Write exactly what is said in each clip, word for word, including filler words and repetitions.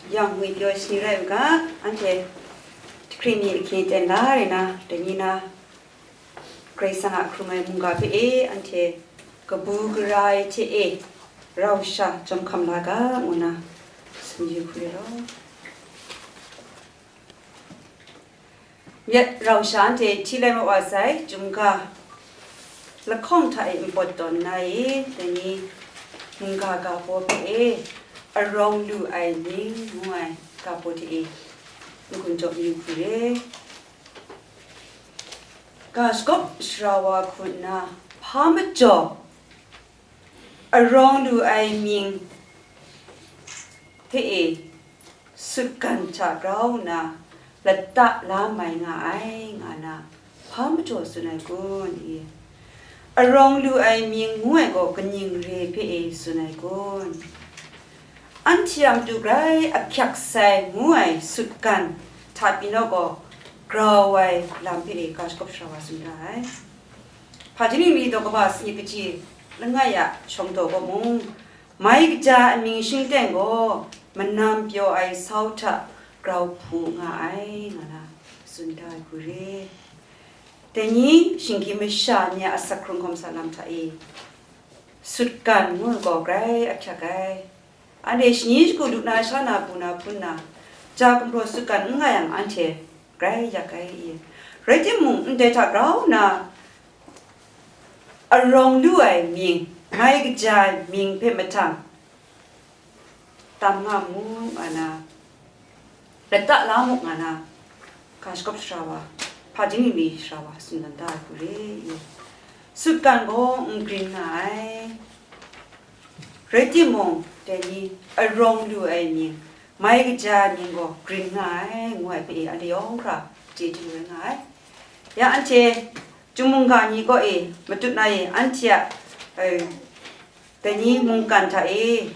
Yang ngwi pyaw shani rai u ga, anhte hkring mi ahkying ten la rai na, dai ni na, Karai Kasang a hkrung ai mungga hpe e, anhte kabu gara ai hte e, rau sha jawm hkam la ga, ngu na tsun yu hku re law. Myit rau sha anhte hti lai mat wa sai, Chyum ga lahkawng hta e npawt tawn na e, dai ni mungga ga baw hpe e, arawng lu ai mying ngu ai ga baw hte e, n-gun jaw mayu hku re. Ga shagawp shara wa hku nna, hpa majaw arawng lu ai mying hpe e sutgan hta grau nna lata la mai nga ai, nga na hpa majaw tsun ai kun i? Arawng lu ai mying ngu ai gaw kaning re hpe e tsun ai kun? Anhte a matu grai ahkyak sai ngu ai sutgan hta pyi naw gaw, grau ai lam hpe e ga shagawp shara wa tsun ra ai. Hpaji ningli daw kaba sanit kaji langai a shawng daw gaw mung, mai kaja ai mying shingteng gaw manam pyaw ai sau hta grau hpu nga ai, nga na tsun da ai hku re. Dai ni shinggyim masha ni a asak hkrung hkawm sa lam hta e, sutgan ngu ai gaw grai ahkyak ai. Anhte shani shagu lu na sha na bu na hpun na, ja gumhpraw sutgan n nga yang, anhte grai yak ai i? Rai timung, ndai hta grau nna arawng lu ai mying, mai kaja ai mying hpe mahtang tam nga mu, nga na, lata la mu, nga na, ga shagawp shara wa, hpaji ningli shara wa tsun dan da ai hku re i? Sutgan gaw n grin nga ai. Rai timung, dai ni arawng lu ai mying, mai kaja ai mying gaw grin nga ai, ngu ai hpe e, anhte yawng hkra chye chyalu rai nga ai. Ya anhte Chyum mungga ni kaw e matut na e, anhte a, eh, dai ni mungkan hta e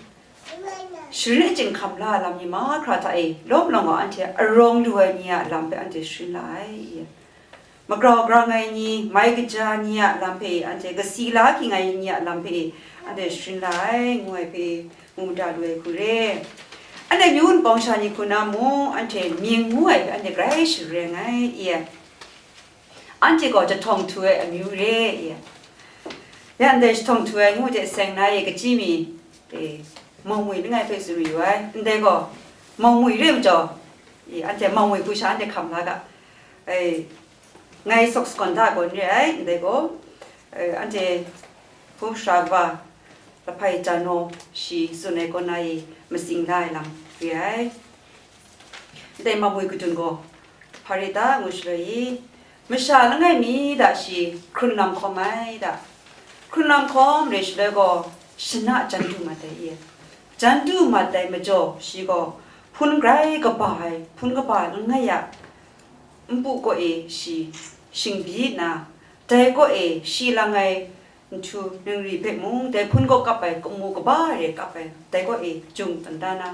sharin achyin hkam la ai lam ni mahkra hta e, lawm lawng gaw anhte arawng lu ai ni a lam hpe anhte sharin la ai. Magrau grang ai ni, mai kaja ni a lam hpe e, anhte kasi la ging ai ni a lam hpe e, anhte sharin la ai, ngu ai hpe mu mada lu ai hku re. Anhte myu wunpawng sha ni hku na mung, anhte mying ngu ai hpe anhte grai shareng ai, i? Anhte gaw jahtawng htu ai amyu re, i? Ya ndai jahtawng htu ai ngu hte seng na e, kachyi mi, e, mawngwi langai hpe tsun mayu ai. Ndai gaw mawngwi re majaw, e, anhte mawngwi hku sha anhte hkam la ga, e, ngai sawk sagawn da gaw n re ai. Ndai gaw, e, anhte hpu sara kaba Lahpai Jano shi tsun ai kaw na e matsing la ai lam re ai. Ndai mawngwi kadun gaw hpa re ta ngu shaloi i, masha langai mi hta shi hkrun lam hkawm ai ta? Hkrun lam hkawm re shaloi gaw, shana jan du mat ai i? Jan du mat ai majaw, shi gaw hpun grai kaba ai, hpun kaba langai a npu kaw e shi shingbyi nna, dai kaw e shi lang ai nhtu ningri hpe mung, dai hpun kaw kap ai kamu kaba re kap ai, dai kaw e jung tawn da na,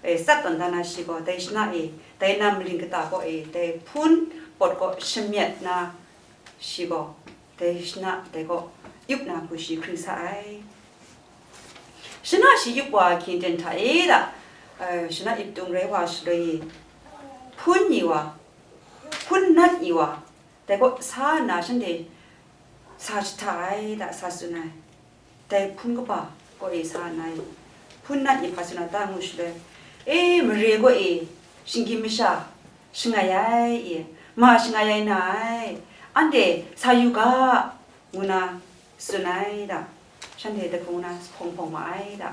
e, tsat tawn da na, shi gaw dai shana e, dai nam maling kata kaw e, dai hpun pawt kaw shamyet na, shi gaw dai shana dai kaw yup na hku shi hkring sa ai. Shana shi yup wa hkying ten hta e ta, e, shana yup tung rai wa shaloi, hpun ni wa, hpun nat ni wa, dai kaw sa nna shanhte sa jahta ai ta, sa tsun ai. Dai hpun kaba kaw e sa nna, hpun nat ni hpa tsun a ta ngu shaloi, e, mare kaw e shinggyim masha shangai ai, e, ma shangai ai na ai, anhte sa yu ga, ngu na tsun ai ta, shanhte dahkung na hpawng hpawng ma ai ta.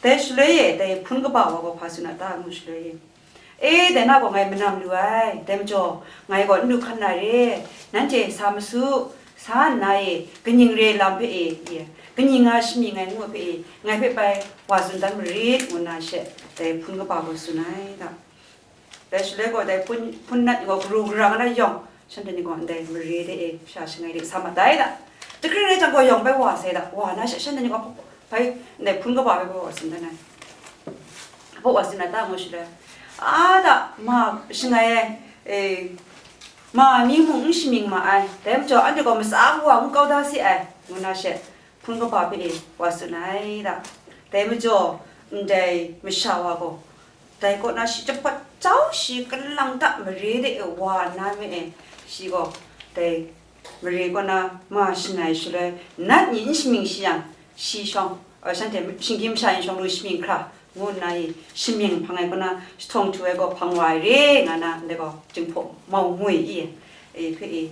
Dai shaloi e, dai hpun kaba wa gaw hpa tsun a ta ngu shaloi e, e, dai na gaw ngai manam lu ai, dai majaw ngai gaw n lu hkan na re, nanhte sa masu, sa nna e, kaning re lam hpe e, e, kaning a shamying ai ngu hpe e, ngai hpe bai wa tsun dan marit, ngu na she, dai hpun kaba gaw tsun ai ta. Dai shaloi gaw dai hpun, hpun nat ni gaw garu gara nga na yawng, shanhte ni gaw ndai mare de e sha shangai de sa mat dai ta. Jahkring rai jang gaw yawng bai wa sai ta, wa na she shanhte ni gaw bai ndai hpun kaba bai wa tsun dan ai. Hpaw wa tsun na ta ngu shaloi, a ta ma shangai ai, e, ma mi mung n shamying ma ai, dai majaw anhte gaw matsa wa n kau da se ai, ngu na she, hpun kaba hpe e wa tsun ai ta. Dai majaw, ndai masha wa gaw, dai kaw na shi jahpawt jau shi kalang ta mare de e wa nna me e, shi gaw dai mare kaw na ma shangai shaloi, nat ni n shamying shi yang, shi shawng, eh, shanhte shinggyim masha yin shawng lu shamying hkra, ngu nna i shamying hpang ai kaw na, jahtawng htu ai gaw hpang wa ai re, nga na, ndai gaw, Jinghpaw mau ngwi i, e, hpe e,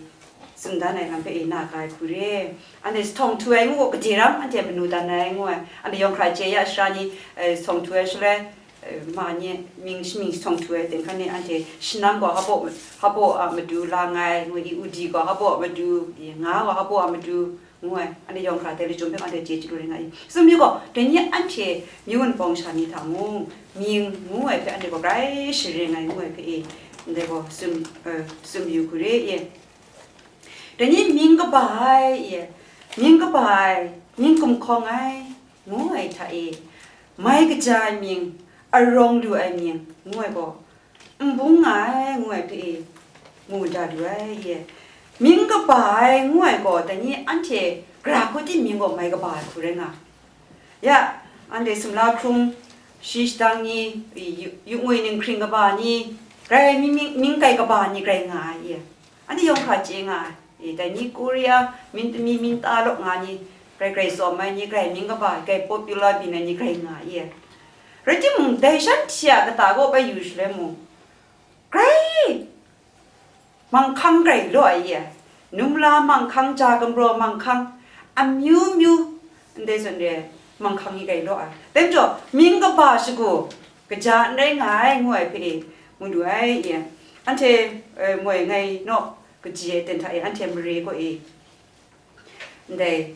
tsun dan ai lam hpe e, na ga ai hku re. Anhte jahtawng htu ai ngu gaw, gade ram anhte manu dan ai ngu ai, anhte yawng hkra chye ya shara ni, eh, jahtawng htu ai shaloi, eh, ma ni mying shamying jahtawng htu ai ten hkan ni anhte shanam gaw hpaw, hpaw a matu la nngai, ngu i, udi gaw hpaw a matu, i, nga gaw hpaw a matu, ngu ai, anhte yawng hkra dai lachyum hpe anhte chye chyalu rai nga i. Tsun yu gaw, dai ni anhte myu wunpawng sha ni hta mung, mying ngu ai hpe anhte gaw grai sharing ai ngu ai hpe e, ndai gaw tsun, eh, tsun yu hku re e. Dai ni mying kaba ai e, mying kaba ai, mying gumhkawng ai, ngu ai hta e, mai kaja ai mying, arawng lu ai mying, ngu ai gaw, n bung nga ai, ngu ai hpe e, mu da lu ai e. Mying kaba ai, ngu ai gaw, dai ni anhte gara hku tim mying gaw mai kaba ai hku rai nga. Ya, anhte sumla hkrung, shi shadang ni, yu-, yu ngwi ninghkring kaba ni, grai mying, mying, mying kai kaba ni grai nga ai e. Anhte yawng hkra chye nga ai, e, dai ni Korea, myin tami, myin ta law nga ni, grai grai tsawm ai ni, grai mying kaba, grai popular byin ai ni grai nga ai e. Rai timung, dai shanhte a kata kaw bai yu shaloi mung, grai manghkang grai law ai e. Numla manghkang, ja gumraw manghkang, amyu myu, ndai zawn re ai manghkang ni grai law ai. Dai majaw, mying kaba shagu, kaja n rai nga ai, ngu ai hpe e, mu lu ai e. Anhte, eh, moi ngai naw kaji ai ten hta e, anhte mare kaw e, ndai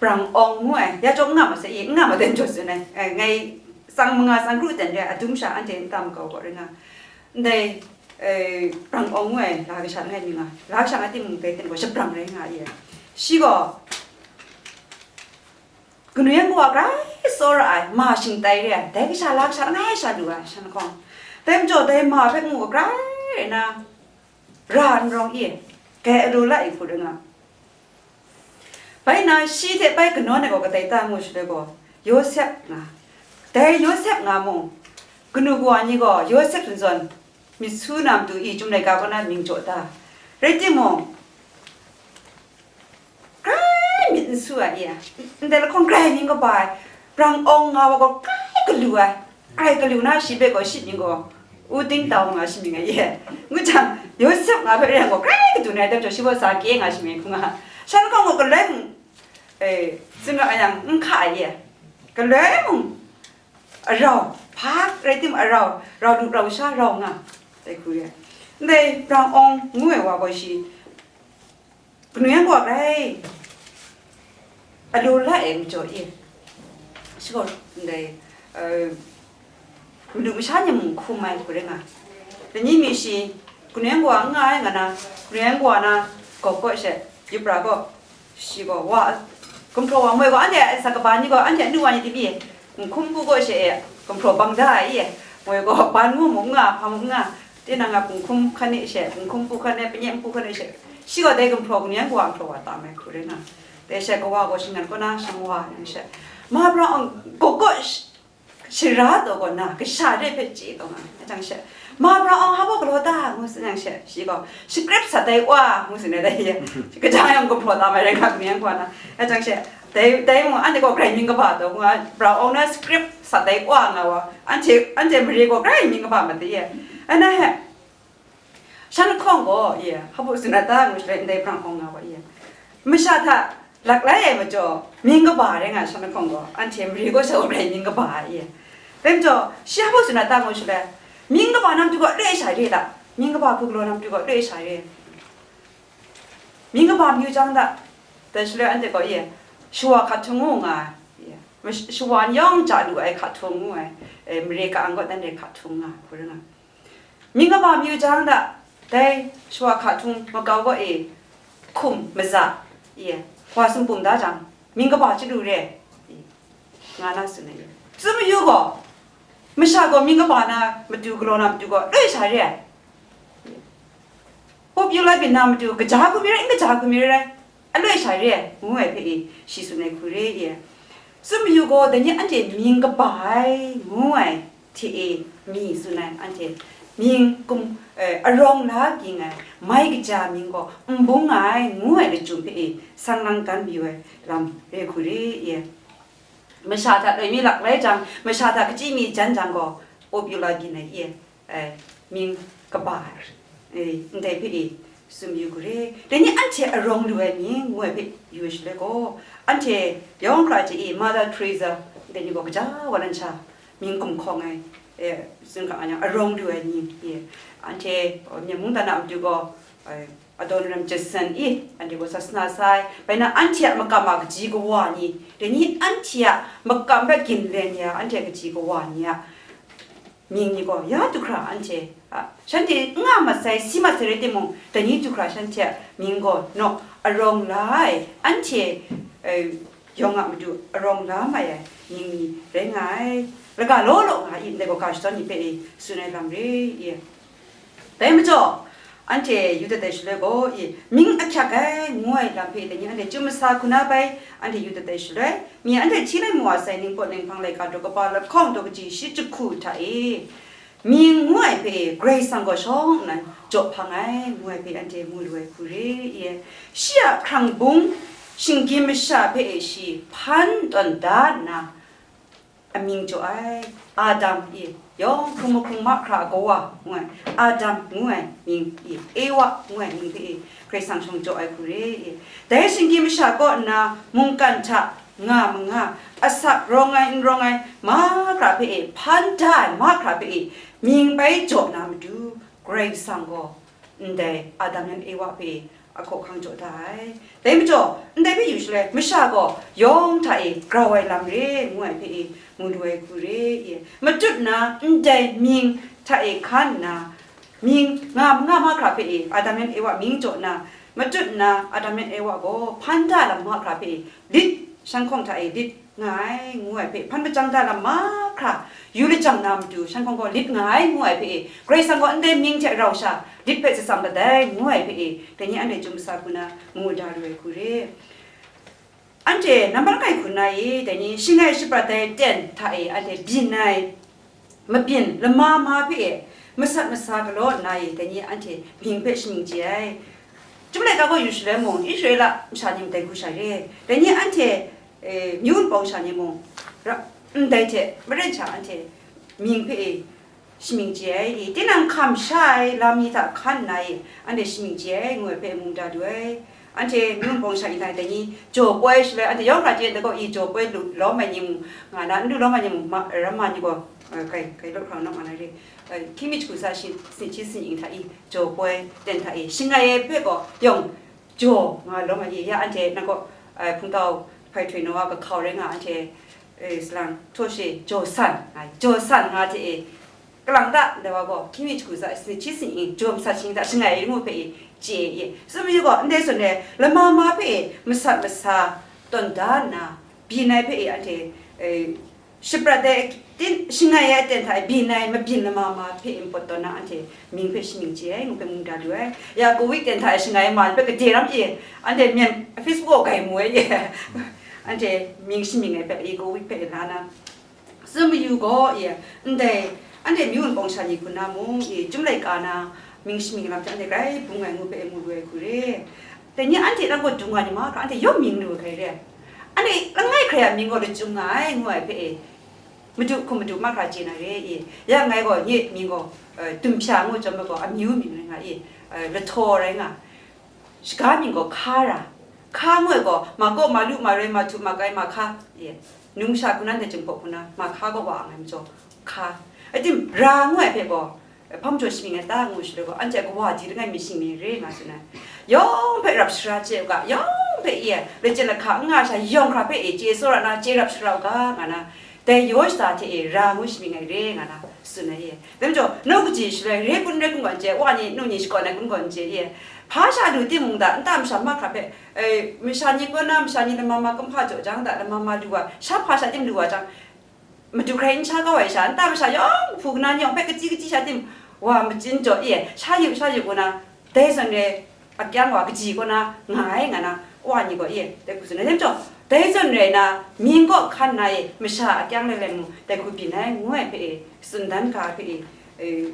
brang awng ngu ai, ya chyawm n nga ma sai e, n nga ma ten jaw tsun ai, eh, ngai tsang manga tsang kru ten re ai, adum sha anhte nta makau kaw rai nga. Ndai, eh, brang awng ngu ai, la kasha langai mi nga, la kasha nga timung dai ten gaw shabrang rai nga e. Shi gaw, kanu yan kawa grai tsawra ai, ma shingtai re ai, dai kasha la kasha langai sha lu ai, shan lahkawng. Dai majaw, dai ma hpe ngu grai rai na, ra n rawng i, grai alu la i hku rai nga. Bai na, shi hte bai kanawn ai gaw kadai ta ngu shaloi gaw, Yawsep nga. Dai Yawsep nga mung, kanu kawa ni gaw Yawsep zawn zawn, myit su na matu i, Chyum laika kaw na mying jaw da. Rai timung, grai myit n su ai e, ndai lahkawng grai mying kaba ai, brang awng nga wa gaw grai galu ai, grai galu na shi hpe gaw shi mying gaw, U Ting Tau nga shi mying ai e. Ngu jang, Yawsep nga hpe rai yang gaw, grai kadu na ai, dai majaw shi gaw Zake nga shi mying hku nga. Shan lahkawng gaw galoi mung, e, tsun ra yang, n hka ai e. Galoi mung, arau, hpa rai tim arau, rau lu rau sha rau nga, dai hku re ai. Ndai brang awng ngu ai wa gaw shi, kanu yan kawa grai alu la e majaw e, shi gaw ndai, eh, madu masha ni mung hkum ai hku rai nga. Dai ni mi shi, kanu yan kawa n nga ai nga na, kanu yan kawa na, gawk kaw she, yupra gaw, shi gaw, wa, gumhpraw wa moi gaw, anhte a sa kaba ni gaw, anhte anu wa ni di pyi, nhkum bu kaw she e, gumhpraw bang da ai e, moi gaw, ban ngu mung n nga, hpa mung n nga, tinang a gunhkum hkan e she, gunhkum bu hkan e, panye npu hkan e she, shi gaw dai gumhpraw kanu yan kawa gumhpraw wa tam ai hku rai nga. Dai she kawa gaw shangan kaw na shang wa yang she, ma pra ang, gawk kaw sh-, shara taw gaw na, kasha re hpe chye taw nga, nga jang she, ma pra ang hpa galaw ta, ngu tsun yang she, shi gaw, script sa dai wa, ngu tsun ai dai ye, kajang yang gumhpraw tam ai rai nga, kanu yan kawa na, nga jang she, dai, dai mung, anhte gaw grai mying kaba taw, ngu nga, pra ang na script sa dai wa nga wa, anhte, anhte mare gaw grai mying kaba ma dai ye, ana he, shan lahkawng gaw, ye, hpa tsun ra ta ngu shaloi, ndai brang awng nga wa, ye, masha hta laklai ai majaw, mying kaba rai nga, shan lahkawng gaw, anhte mare kaw sha gaw grai mying kaba ai, ye. Dai majaw, shi hpa tsun ra ta ngu shaloi, mying kaba na matu gaw loi sha re ta, mying kaba hku galaw na matu gaw loi sha re. Mying kaba mayu jang da, dai shaloi anhte gaw, ye, shawa hkathung ngu nga ai, ye, mash-, shawa n yawng ja lu ai hkathung ngu ai, e, mare ka ang gaw, dan re hkathung nga, hku rai nga. Mying kaba mayu jang da, dai shawa hkathtung makau kaw e, hkum, maza, e, wa sumpu da jang, mying kaba chyalu re, e, nga na tsun ai. Tsun mayu gaw, masha gaw mying kaba na matu galaw na matu gaw, loi sha re ai. Popular byin na matu, kaja hku mi rai, n kaja hku mi rai, aloi sha re ai, ngu ai hpe e, shi tsun ai hku re e. Tsun mayu gaw, dai ni anhte mying kaba ai, ngu ai, hte e mi tsun ai, anhte mying kum, eh, arawng la ging ai, mai kaja mying gaw n bung nga ai, ngu ai lachyum hpe e sang lang gan mayu ai lam re hku re ye. Masha hta loi mi lak lai jang, masha hta kachyi mi jan jang gaw, popular byin ai ye, eh, mying kaba, eh, ndai hpe e tsun yu hku re. Dai ni anhte arawng lu ai mying ngu ai hpe yu ai shaloi gaw, anhte yawng hkra hte e Mother Teresa, dai ni gaw kaja wa lan sha mying gumhkawng ai, eh, tsun hkra nga yang arawng lu ai mying e, anhte, oh, Myen mungdan a matu gaw, eh, Adoniram Judson i, anhte gaw sasana sa ai, bai na anhte a makam a kaji kawa ni, dai ni anhte a makam hpe ginlen ya, anhte a kaji kawa ni a mying ni gaw ya du hkra anhte, a, shanhte n nga mat sai, si mat sai rai timung, dai ni du hkra shanhte a mying gaw naw arawng la ai, anhte, eh, yawng a matu arawng la mai ai mying ni rai nga ai, laga law law nga ai, ndai gaw ga shadawn ni hpe e tsun ai lam re ye. Dai majaw, anhte yu dat ai shaloi gaw, i, mying ahkyak ai ngu ai lam hpe dai ni anhte chyum masa hku na bai, anhte yu dat ai shaloi, mi anhte hti lai mawa sai ningpawt ninghpang laika daw kaba lahkawng daw kaji shi jahku hta e, mying ngu ai hpe Karai Kasang gaw shawng nnan jaw hpang ai ngu ai hpe anhte mu lu ai hku re i, shi a hkrang bung shinggyim masha hpe e shi hpan tawn da nna, amying jaw ai, Adam i, yawng hkrung mahkrung mahkra a kawa ngu ai, Adam ngu ai mying i, Ewa ngu ai mying hpe i, Karai Kasang shawng jaw ai hku re i, dai shinggyim masha kaw nna mungkan hta nga manga, asak rawng ai n rawng ai mahkra hpe e, hpan da ai mahkra hpe e, mying bai jaw na matu, Karai Kasang gaw ndai Adam yan Ewa hpe ahkaw ahkang jaw da ai. Dai majaw, ndai hpe yu shaloi, masha gaw yawng hta e grau ai lam re ngu ai hpe e mu lu ai hku re i, matut nna ndai mying hta e hkan nna, mying nga, nga mahkra hpe e Adam yan Ewa mying jaw nna, matut nna Adam yan Ewa gaw hpan da lam mahkra hpe e lit, shanhkawng hta e lit nga ai, ngu ai hpe, hpan majang da lam mahkra yu lajang na matu, shanhkawng gaw lit nga ai, ngu ai hpe e, Karai Kasang gaw ndai mying hte rau sha lit hpe shatsam dat ai, ngu ai hpe e, dai ni anhte chyum masa hku na mu da lu ai hku re. Anhte nambat langai hku na e, dai ni shangai shaprat ai ten hta e, anhte byin ai, mabyin lama ma hpe e masat masa galaw nna e, dai ni anhte mying hpe shamying chye ai. Chyum laika gaw yu shaloi mung, Israela masha ni ndai hku sha re. Dai ni anhte, eh, myu wunpawng sha ni mung, ra-, ndai hte maren sha anhte mying hpe e shamying chye ai i, tinang hkam sha ai lam ni hta hkan nna e, anhte shamying chye ai, ngu ai hpe mu da lu ai. Anhte myu wunpawng sha ni hta dai ni jaw poi shaloi, anhte yawng hkra chye ai gaw i jaw poi lu lawm ai ni mung nga na, n lu lawm ai ni mung ma, ramma ni gaw, eh, kai, kai law hkrang nawk nga na re. Eh, hkying mi jahku tsa shi, sinchi sinying hta i, jaw poi ten hta i, shangai ai hpe gaw yawng jaw nga lawm ai i, ya anhte nang gaw, eh, hpungtau hpai htoi naw a kahkau rai nga, anhte, eh, salang htaw she jaw san, ai, jaw san nga hte e, kalang ta, ndai wa gaw, hkying mi jahku tsa, sinchi sinying, jaw masat shing hta shangai ai ngu hpe e, chye e, tsun mayu gaw, ndai zawn e, lama ma hpe e, masat masa tawn da nna, byin ai hpe e, anhte, eh, shaprat ai, tin, shangai ai aten hta e byin ai, mabyin lama ma hpe e mpawt tawn na, anhte mying hpe shamying chye ai, ngu hpe mu da lu ai. Ya, Covid ten hta e shangai ai ma ni hpe gade ram e, anhte myen Facebook gaw grai mu ai e, anhte mying shamying ai hpe e, Covid hpe e la na, tsun mayu gaw e, ndai, anhte myu wunpawng sha ni hku na mung e, chyum laika na mying shamying lam hte anhte grai bung ai ngu hpe e mu lu ai hku re. Dai ni anhte nang gaw dung nga ni mahkra, anhte yawng mying lu ai hkrai re. Anhte langai hkrai a mying gaw lachyum nga ai, ngu ai hpe e, madu hkum madu mahkra chye na re e. Ya ngai gaw nye mying gaw, eh, Dumhpya ngu chyawm ai gaw amyu mying rai nga e, eh, lahtaw rai nga. Shaga mying gaw Hkara. Hka ngu ai gaw, ma kaw, ma lu, ma roi, ma htu, ma kai, ma hka, e, num sha hku na, ndai Jinghpaw hku na, ma hka kaw wa ang ai majaw, hka. Atim, ra ngu ai hpe gaw, hpa majaw shamying ai ta ngu shaloi gaw, anhte a kawa di langai mi shamying re nga tsun ai. Yawng hpe rap shara chye u ga, yawng hpe e, lachyum lahka n nga sha, yawng hkra hpe e, chye tsawra na, chye rap shara u ga, nga na, dai yaw shada hte e ra ngu shamying ai re nga na tsun ai e. Dai majaw, nau kaji shaloi re kun re kun gaw n chye, wa ni nu ni shakawn ai kun gaw n chye e. Hpa sha lu timung da, nta masha mahkra hpe, e, masha ni kaw na, masha ni lama ma kumhpa jaw jang da, lama ma lu wa, sha hpa sha tim lu wa jang, madu hkrai n sha kau ai sha, nta masha yawng hpu kana ni yawng hpe kachyi kachyi sha tim, wa machin jaw e, sha yu, sha yu ngu na, dai zawn re, akyang wa kaji kaw na nga ai nga na, wa ni gaw e, dai hku tsun ai. Dai majaw, Dai zawn rai na, mying kaw hkan na e, masha a kyang lailai mung, dai hku byin ai, ngu ai hpe e, tsun dan ga hpe e, e,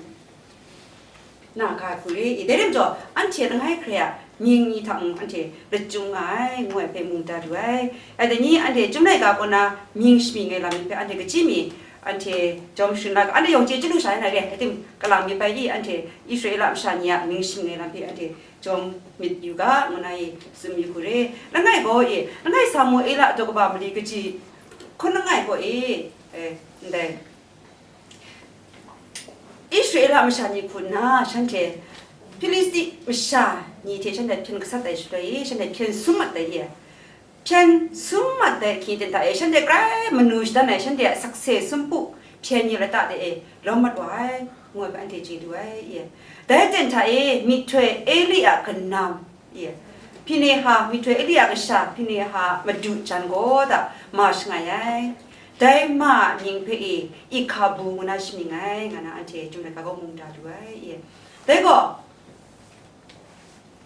na ga hku re i. Dai rim jaw, anhte langai hkrai a mying ni hta mung anhte lachyum nga ai, ngu ai hpe mu da lu ai. Ai dai ni anhte Chyum laika kaw na mying shamying ai lam ni hpe anhte kachyi mi, anhte jawm sharin la ga, anhte yawng chye chyalu sha ai na re, ating kalang myit bai i, anhte Israela masha ni a mying shamying ai lam hpe anhte jawm myit yu ga, ngu na i tsun yu hku re. Langai gaw e, langai Samuela daw kaba mali kaji hkun langai gaw e, e, ndai Israela masha ni hku nna, shanhte Hpilisti masha ni hte shanhte hpyen gasat ai shaloi, shanhte hpyen sum mat ai e, hpyen sum mat ai hkying ten hta e, shanhte grai manu shadan ai, shanhte a sakse sumpu hpyen ni lata de e lawm mat wa ai, ngu ai hpe anhte chye lu ai e. Dai ten hta e, myihtoi Eli a kanam, e, Hpineha, myihtoi Eli a kasha Hpineha madu jan gaw da ma shangai ai. Dai ma a mying hpe e Ikhabu ngu na shamying ai, nga na anhte Chyum laika kaw mung da lu ai e. Dai gaw,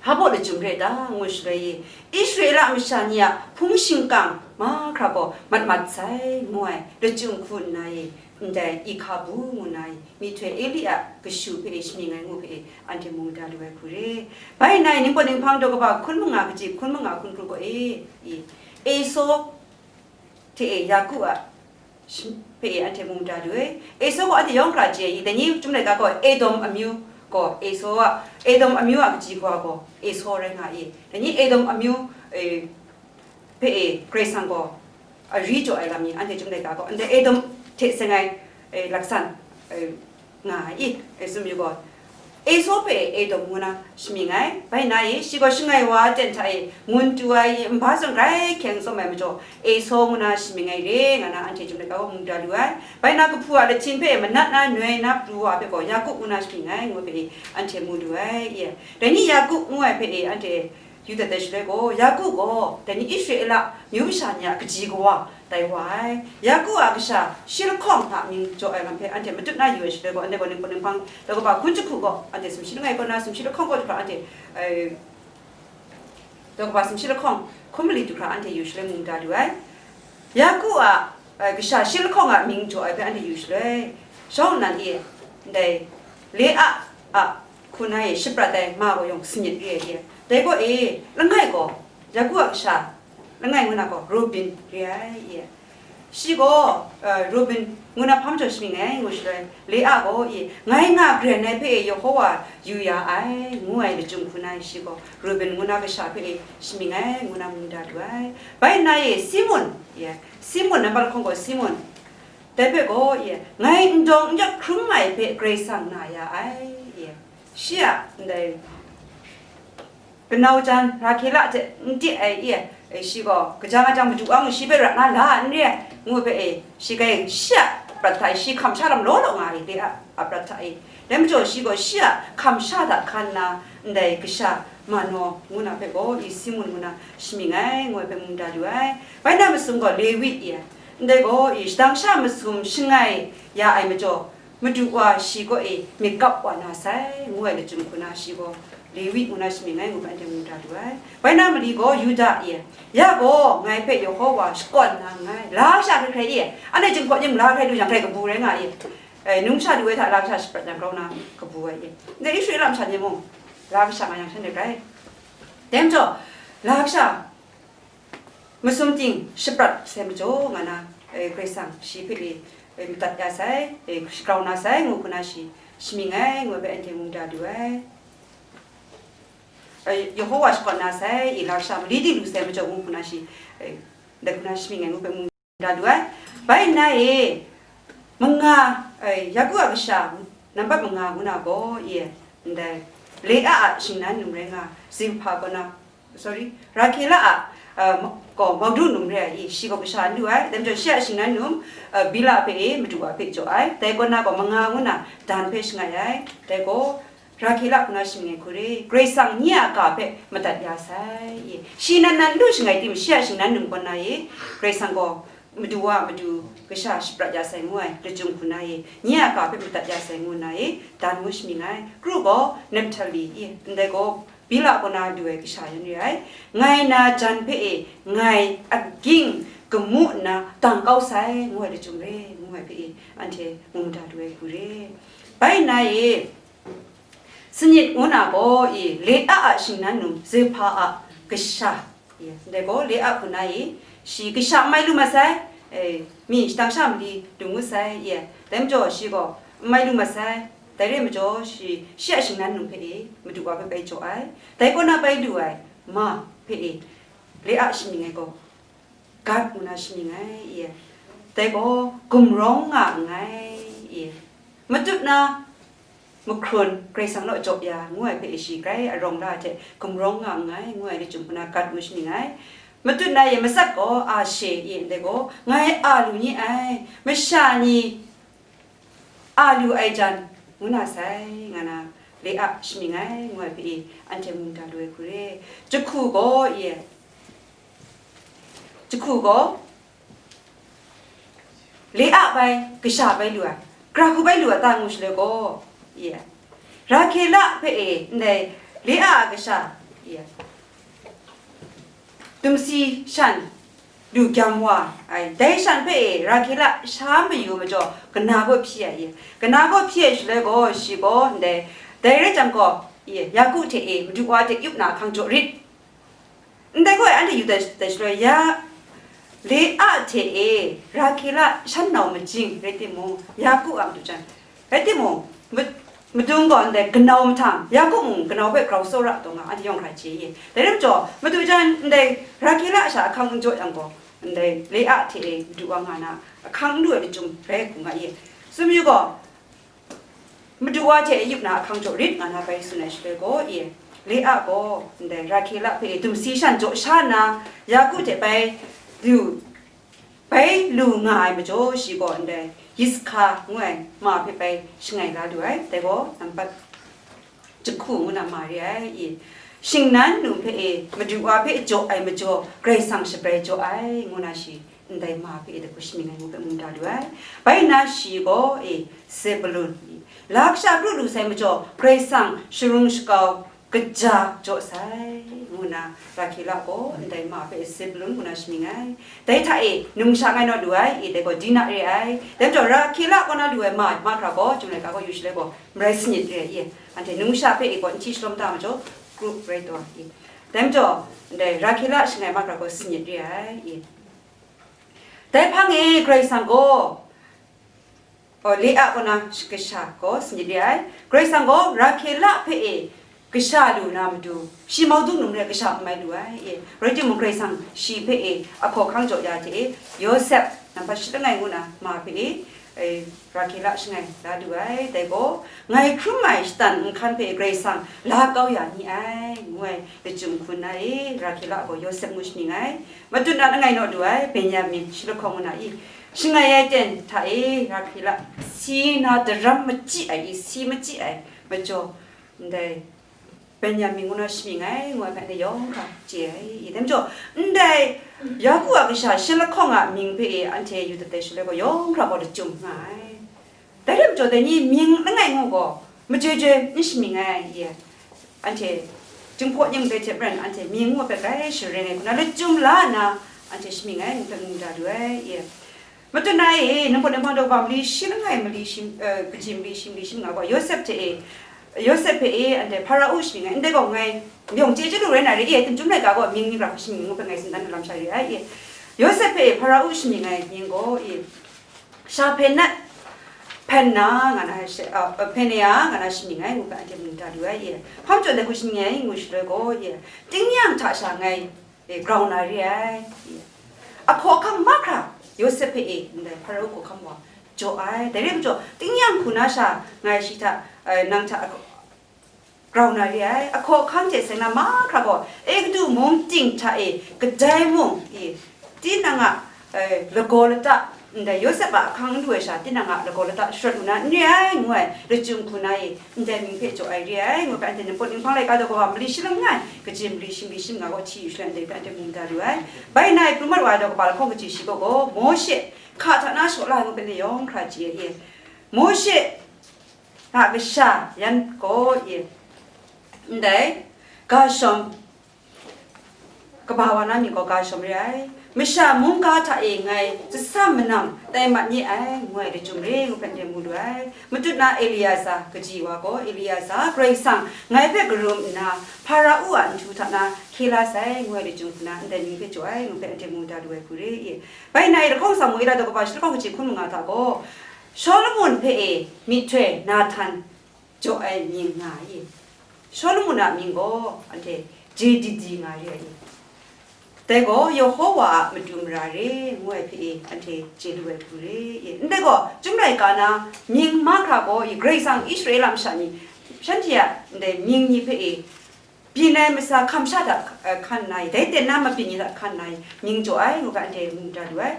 hpa baw lachyum re ta, ngu shaloi e, Israela masha ni a hpung shingkang mahkra gaw mat mat sai, ngu ai lachyum hku nna e, ndai Ikhabu ngu na e, myihtoi Eli a kashu hpe e shamying ai ngu hpe e, anhte mung da lu ai hku re. Bai nna e, Ningpawt Ninghpang daw kaba hkun manga kaji hkun manga hkun kru gaw e, i, Esau hte e Yaku a shi-, hpe e anhte mung da lu ai. Esau gaw anhte yawng hkra chye ai, dai ni Chyum laika gaw Edom amyu gaw Esau a, Edom amyu a kaji kawa gaw Esau rai nga i. Dai ni Edom amyu, e, hpe e Karai Kasang gaw ari jaw ai lam ni anhte Chyum laika gaw, ndai Edom hte seng ai, e, laksan, e, nga ai i, e, tsun yu gaw, Esau hpe Edom ngu na shamying ai. Bai nna e, shi gaw shangai wa ten hta e ngun tu ai i, nba zawn grai hkyeng tsawm ai majaw, Esau ngu na shamying ai re, nga na anhte Chyum laika gaw mung da lu ai. Bai nna kahpu a lahtin hpe manat na noi na pru wa hpe gaw, Yaku ngu na shamying ai, ngu hpe e anhte mu lu ai i. Dai ni Yaku ngu ai hpe e anhte yu dat ai shaloi gaw, Yaku gaw dai ni Israela myu masha ni a kaji kawa tai wa ai. Yaku a kasha shi lahkawng a mying jaw ai lam hpe anhte matut na yu ai shaloi gaw, anhte gaw Ningpawt Ninghpang daw kaba hkun jahku gaw, anhte sumshi langai kaw na sumshi lahkawng kaw du hkra anhte, e, daw kaba sumshi lahkawng hkun mali du hkra anhte yu shaloi mung da lu ai. Yaku a, e, kasha shi lahkawng a mying jaw ai hpe anhte yu shaloi, shawng nnan e, ndai Lea a hku na e shaprat ai ma gaw yawng sanit re ai e. Dai gaw e, langai gaw, Yaku a kasha langai ngu na gaw Rubin re ai e. Shi gaw, e, Rubin ngu na hpa majaw shamying ai, ngu shaloi, Lea gaw e, ngai nga karen ai hpe e Yehowa yu ya ai, ngu ai lachyum hku na e shi gaw Rubin ngu na kasha hpe e shamying ai, ngu na mung da lu ai. Bai nna e Simun, e, Simun nambat lahkawng gaw Simun, dai hpe gaw e, ngai n dawng n yawt hkrum ai hpe Karai Kasang na ya ai, e, shi a ndai kanau jan Rahkela hte n de ai e, e, shi gaw, kaja nga jang madu wa mu shi hpe ra na la n re ai, ngu hpe e, shi kai shi a prat hta e, shi hkam sha lam law law nga ai, Lea a prat hta e. Dai majaw shi gaw shi a hkam sha hta hkan nna, ndai kasha Manoa ngu na hpe gaw, i Simun ngu na shamying ai, ngu ai hpe mung da lu ai. Bai na masum gaw Lewi e, ndai gaw, i shadang sha masum shangai ya ai majaw, Madu wa shi kaw e myit kap wa na sai, ngu ai lachyum hku na shi gaw Lewi ngu na shamying ai ngu hpe anhte mu da lu ai. Bai na mali gaw Yuda e, ya gaw ngai hpe Yehowa shakawn na nngai, la kasha hkrai hkrai e, anhte chyum kaw ning la hkrai lu jang, hkrai kabu rai nga e, e, numsha lu ai hta la kasha shaprat yang grau na kabu ai e. Ndai Israela masha ni mung, la kasha nga yang shanhte grai. Dai majaw, la kasha masum ting shaprat sai majaw nga na, e, Karai Kasang shi hpe e, e, madat ya sai, e, shagrau na sai, ngu hku na shi shamying ai, ngu ai hpe anhte mung da lu ai. E, Yehowa shakawn na sai, e, la kasha mali ting lu sai majaw, ngu hku na shi, e, ndai hku na shamying ai, ngu hpe mung da lu ai. Bai nna e, manga, e, Yaku a kasha nambat manga ngu na gaw, e, ndai Lea a shingnan num rai nga, Zilpa kaw na, sorry, Rahkela a, a, ma-, gaw maudu num re ai i, shi gaw kasha n lu ai. Dai majaw shi a shingnan num, a, Bila hpe e, madu wa hpe jaw ai. Dai kaw na gaw manga ngu na Dan hpe shangai ai. Dai gaw Rahkela hku na shamying ai hku re, Karai Kasang nye a ga hpe madat ya sai i. Shi nan nan n lu shangai tim, shi a shingnan num kaw na e, Karai Kasang gaw madu wa madu kasha shaprat ya sai ngu ai lachyum hku na e, nye a ga hpe madat ya sai ngu na e, Dan ngu shamying ai. Kru gaw Naphtali i, ndai gaw Bila kaw na du ai kasha yan re ai. Ngai na jan hpe e, ngai aging gamu nna dang kau sai, ngu ai lachyum re, ngu ai hpe e, anhte mu mada du ai hku re. Bai nna e, Sanit ngu na gaw e, Lea a shingnan num, Zilpa a kasha, e, ndai gaw Lea hku na e, shi kasha n mai lu mat sai, e, mi shadang sha mali dung ngut sai, e, dai majaw shi gaw n mai lu mat sai, dai re ai majaw shi, shi a shingnan num hpe e, Madu wa hpe bai jaw ai, dai kaw na bai lu ai ma hpe e, Lea shamying ai gaw, Gad ngu na shamying ai, e. Dai gaw gumrawng nga nngai, e. Matut na mahkrun Karai Kasang naw jaw ya, ngu ai hpe shi grai arawng la hte gumrawng nga nngai, ngu ai lachyum hku na Gad ngu shamying ai. Matut na e matsat gaw Ashe, e, ndai gaw ngai a lu ni ai, masha ni a lu ai jan, ngu na sai, nga na, Lea shamying ai, ngu ai hpe e, anhte mu mada lu ai hku re. Jahku gaw, e, jahku gaw, Lea bai, kasha bai lu ai, gara hku bai lu ai ta ngu shaloi gaw, e, Rahkela hpe e, ndai, Lea a kasha, e, dumsi shan lu gyam wa ai. Dai shan hpe e, Rahkela sha mayu majaw, kana kaw hpyi ai, e. Kana kaw hpyi ai shaloi gaw, shi gaw ndai, dai rai jang gaw, e, Yaku hte e, Madu wa hte yup na ahkang jaw rit. Ndai gaw, anhte yu dat, dat shaloi, ya, Lea hte e, Rahkela shan nau majing rai timung, Yaku a madu jan, rai timung, ma-, madung gaw ndai ganau mahtang, Yaku mung ganau hpe grau tsawra taw nga, anhte yawng hkra chye ye. Dai rai majaw, madu jan ndai Rahkela sha ahkang n jaw yang gaw, ndai Lea hte e madu wa nga na ahkang n lu ai lachyum rai hku nga ye. Tsun mayu gaw, madu wa hte yup na ahkang jaw rit nga na bai tsun ai shaloi gaw, e, Lea gaw ndai Rahkela hpe dumsi shan jaw sha nna, Yaku hte bai lu, bai lu nga ai majaw, shi gaw ndai Yiskha ngu ai ma hpe bai shangai la lu ai, dai gaw nampat jahku ngu na ma re ai, e. Shingnan num hpe e, madu wa hpe jaw ai majaw, Karai Kasang shabrai jaw ai, ngu na shi ndai ma hpe e, dai hku shamying ai ngu hpe mu mada lu ai. Bai nna shi gaw, e, Zebulun, e, la kasha kru lu sai majaw, Karai Kasang sharung shakau kaja jaw sai, ngu na Rahkela gaw ndai ma hpe Zebulun ngu na shamying ai. Dai hta e, numsha ngai naw lu ai, e, dai gaw Dina re ai. Dai majaw Rahkela kaw na lu ai ma mahkra gaw, Chyum laika gaw yu shaloi gaw, marai sanit re ai, e. Anhte numsha hpe e gaw n hti shalawm ta majaw, kru rai taw, e. Dai majaw, ndai Rahkela shangai mahkra gaw sanit re ai, e. Dai hpang e Karai Kasang gaw, o, Lea kaw na kasha gaw sanit re ai. Karai Kasang gaw Rahkela hpe e kasha lu na matu, shi mau dung num re kasha n mai lu ai, e. Rai timung, Karai Kasang shi hpe e ahkaw ahkang jaw ya hte e, Yawsep nampat shi langai ngu na ma hpe e, e, Rahkela shangai la lu ai. Dai gaw, ngai hkrum ai shatan nhkan hpe Karai Kasang la kau ya ni ai, ngu ai lachyum hku nna e, Rahkela gaw Yawsep ngu shamying ai. Matut na langai naw lu ai Benyamin shi lahkawng ngu na i, shangai ai ten hta e, Rahkela si na daram machyi ai i, si machyi ai majaw, ndai Benyamin ngu na shamying ai, ngu ai hpe anhte yawng hkra chye ai, i dai majaw, ndai Yaku a kasha shi lahkawng a mying hpe e anhte yu dat ai shaloi gaw, yawng hkra gaw lachyum nga ai. Dai rai majaw, dai ni mying langai ngu gaw, majoi joi n shamying ai, i anhte Jinghpaw ning dai hte maren, anhte mying ngu ai hpe grai sharing ai, hku na lachyum la nna, anhte shamying ai, ngu hpe mu mada lu ai, i. Matut na e, nang gaw nang hpang daw kaba mali shi langai mali shi, eh, kaji mali shi mali shi nga gaw, Yawsep hte e, Yawsep hpe e, anhte Hpara-u shamying ai, ndai gaw ngai yawng chye chyalu rai na re, e, Chyum laika gaw mying ni ra hku shamying ngu hpe ngai tsun dan na lam sha re ai, e. Yawsep hpe e Hpara-u shamying ai mying gaw, e, Shahpenat, Hpenna nga na she-, a, a, Hpenea nga na shamying ai, ngu hpe anhte mu mada lu ai, e. Hpa majaw dai hku shamying ai, ngu shaloi gaw, e, tingnyang hta sha ngai, e, grau na re ai, e. Ahkaw ahkang mahkra Yawsep hpe e, ndai Hpara-u hkawhkam wa jaw ai. Dai re majaw, tingnyang hku na sha ngai shi hta, e, nang hta ahkaw-, grau na re ai. Ahkaw ahkang hte seng na mahkra gaw, Egutu mung ting hta e, kadai mung e, tinang a, e, lagaw lata, ndai Yawsep a ahkang n lu ai sha, tinang a lagaw lata sharawt lu na n re ai, ngu ai lachyum hku na e, ndai mying hpe jaw ai re ai, ngu hpe anhte Ningpawt Ninghpang laika daw kaba mali shi langai, kaji mali shi mali shi manga gaw hti yu shaloi, ndai hpe anhte mu mada lu ai. Bai nna e, Pru Mat wa ai daw kaba lahkawng kaji shi gaw gaw, Mawshe hka hta na shaw la ai ngu hpe anhte yawng hkra chye ai e. Mawshe a kasha yan gaw e, ndai ga shawm, kaba wa na mying gaw ga shawm re ai. Masha mungga hta e ngai tsasam manam tai mat ni ai, ngu ai lachyum re, ngu hpe anhte mu lu ai. Matut na Eliaza kaji wa gaw, Eliaza, Karai Kasang ngai hpe karum nna, Hpara-u a nhtu hta na hkye la sai, ngu ai lachyum hku na, ndai mying hpe jaw ai, ngu hpe anhte mu da lu ai hku re i. Bai nna e, lahkawng Samuela daw kaba shi lahkawng kaji hkun manga hta gaw, Shawlumon hpe e myihtoi Nahtan jaw ai mying nga i. Shawlumon a mying gaw anhte Jedidi nga re ai i. Dai gaw Yehowa a matu mara re, ngu ai hpe e anhte chye lu ai hku re i. Ndai gaw, chyum laika na mying mahkra gaw i, Karai Kasang Israela masha ni, shanhte a ndai mying ni hpe e, byin ai masa hkam sha hta, eh, hkan nna i, dai ten na mabyin ni hta hkan nna i, mying jaw ai, ngu ga anhte mu da lu ai.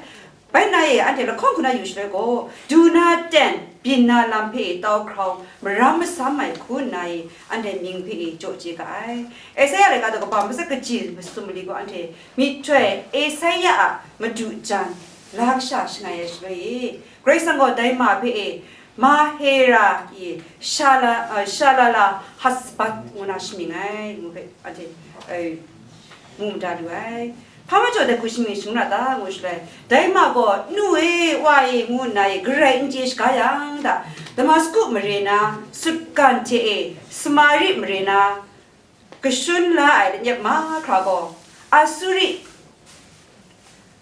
Bai nna e, anhte lahkawng hku na yu shaloi gaw, du na ten, byin na lam hpe e tau hkrau, maram masam ai hku nna e, anhte mying hpe e jaw chye ga ai. Esaia laika daw kaba matsat kaji masum mali gaw, anhte myihtoi Esaia a madu jan la kasha shangai ai shaloi e, Karai Kasang gaw dai ma hpe e, Mahera i Shala, uh, Shalala Hasbat ngu na shamying ai, ngu hpe anhte, uh, mu mada lu ai. Hpa majaw dai hku shamying shangun ra ta, ngu shaloi, dai ma gaw, nu e, wa e, ngu nna e, garai n chye shaga yang hta, Damasku mare na, sutgan hte e, Samari mare na, kashun la ai lanyep mahkra gaw, Asuri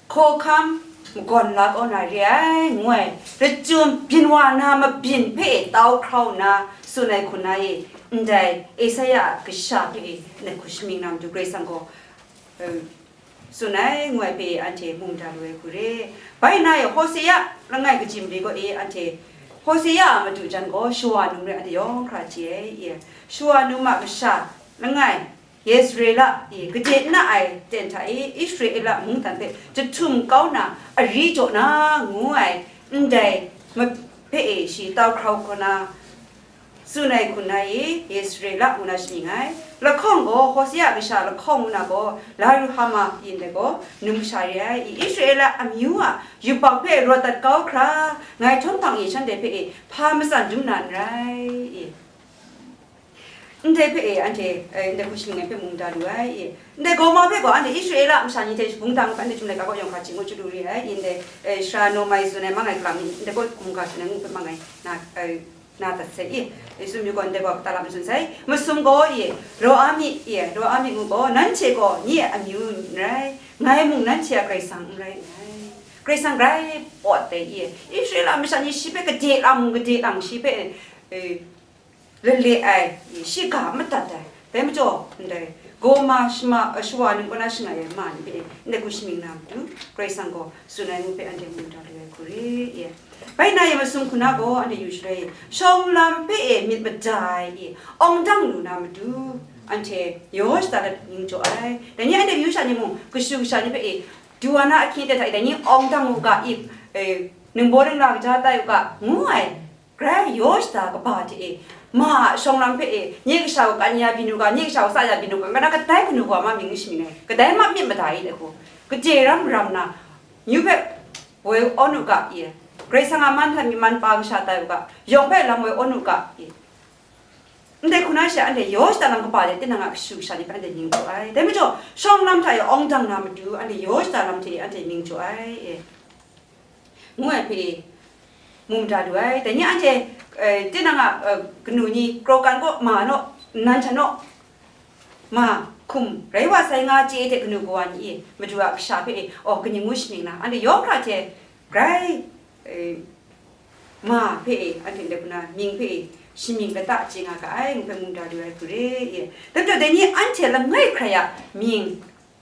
hkawhkam magawn la kau na re ai, ngu ai, lachyum byin wa na mabyin hpe tau hkrau nna tsun ai hku na e, ndai Esaia a kasha hpe e ndai hku shamying na matu Karai Kasang gaw, eh, tsun ai, ngu ai hpe anhte mu mada lu ai hku re. Bai nna e, Hosea langai kaji mali gaw e, anhte Hosea a madu jan gaw shawa num re, anhte yawng hkra chye ai, e, shawa num a kasha langai, Yisraela, e, gade na ai ten hta e, Israela mungdan hpe jahtum kau na ari jaw na, ngu ai, ndai ma-, hpe e shi tau hkrau hkau na, tsun ai hku na e, Yisraela ngu na shamying ai. Lahkawng gaw, Hosea kasha lahkawng ngu na gaw, Laruhama yin dai gaw, num kasha re ai. I Israela amyu a yubak hpe rawt dat kau hkra, ngai htawng hpang e shanhte hpe e hpa matsan dum na n rai, e. Ndai hpe e anhte, eh, ndai hku shamying ai hpe mu mada lu ai, e. Ndai Goma hpe gaw anhte Israela masha ni hte shabung dang hpe anhte chyum laika kaw yawng hkra chye ngu chyu lu re ai, e, ndai, eh, Sara Nomai tsun ai mang ai kalam ni, ndai kaw hkungga tsun ai ngu hpe mang ai na, eh, na dat sai i, Yesu myu gaw ndai gaw kata lam tsun sai. Masum gaw i, Ro-ami i, Ro-ami ngu gaw, nanhte gaw nye a amyu n rai, ngai mung nanhte a Karai Kasang n rai nngai. Karai Kasang grai pawt ai i, Israela masha ni shi hpe gade lang mung gade lang shi hpe, e, lale ai, i, shiga madat ai. Dai majaw, ndai, Goma shama, shawa num kaw na shangai ai ma ni hpe, ndai hku shamying na matu, Karai Kasang gaw tsun ai ngu hpe anhte mu da lu ai hku re, e. Bai na e masum hku na gaw anhte yu shaloi, shawng lam hpe e myit mada ai e, awng dang lu na matu, anhte yaw shada let mying jaw ai. Dai ni anhte myu sha ni mung, kashu kasha ni hpe e, du wa na ahkying ten hta e, dai ni awng dang u ga, i, e, ningbaw ningla kaja tai u ga, ngu ai, grai yaw shada kaba hte e, ma a shawng lam hpe e, nye kasha gaw kan ya byin u ga, nye kasha gaw sa ya byin u ga, ngu na kadai kanu gaw ma mying n shamying ai, kadai ma myit mada ai dai hku, gade ram ram na, myu hpe woi awn u ga, i, Karai Kasang a man hta myi man pa kasha tai u ga, yawng hpe lam woi awn u ga, i, ndai hku na she anhte yaw shada lam kaba de, tinang a kashu kasha ni hpe anhte mying jaw ai. Dai majaw, shawng lam hta e awng dang na matu, anhte yaw shada lam hte anhte mying jaw ai, e, ngu ai hpe mu mada lu ai. Dai ni anhte, eh, tinang a, eh, kanu ni, Krokan kaw ma naw, nnan hta naw, ma hkum rai wa sai nga chye hte kanu kawa ni e, Madu a kasha hpe e, aw, kaning ngu shamying na, anhte yawng hkra hte grai, e, ma hpe e, anhte ndai hku na mying hpe e, shamying lata chye nga ga ai, ngu hpe mu da lu ai hku re, e. Dai majaw, dai ni anhte langai hkrai a mying,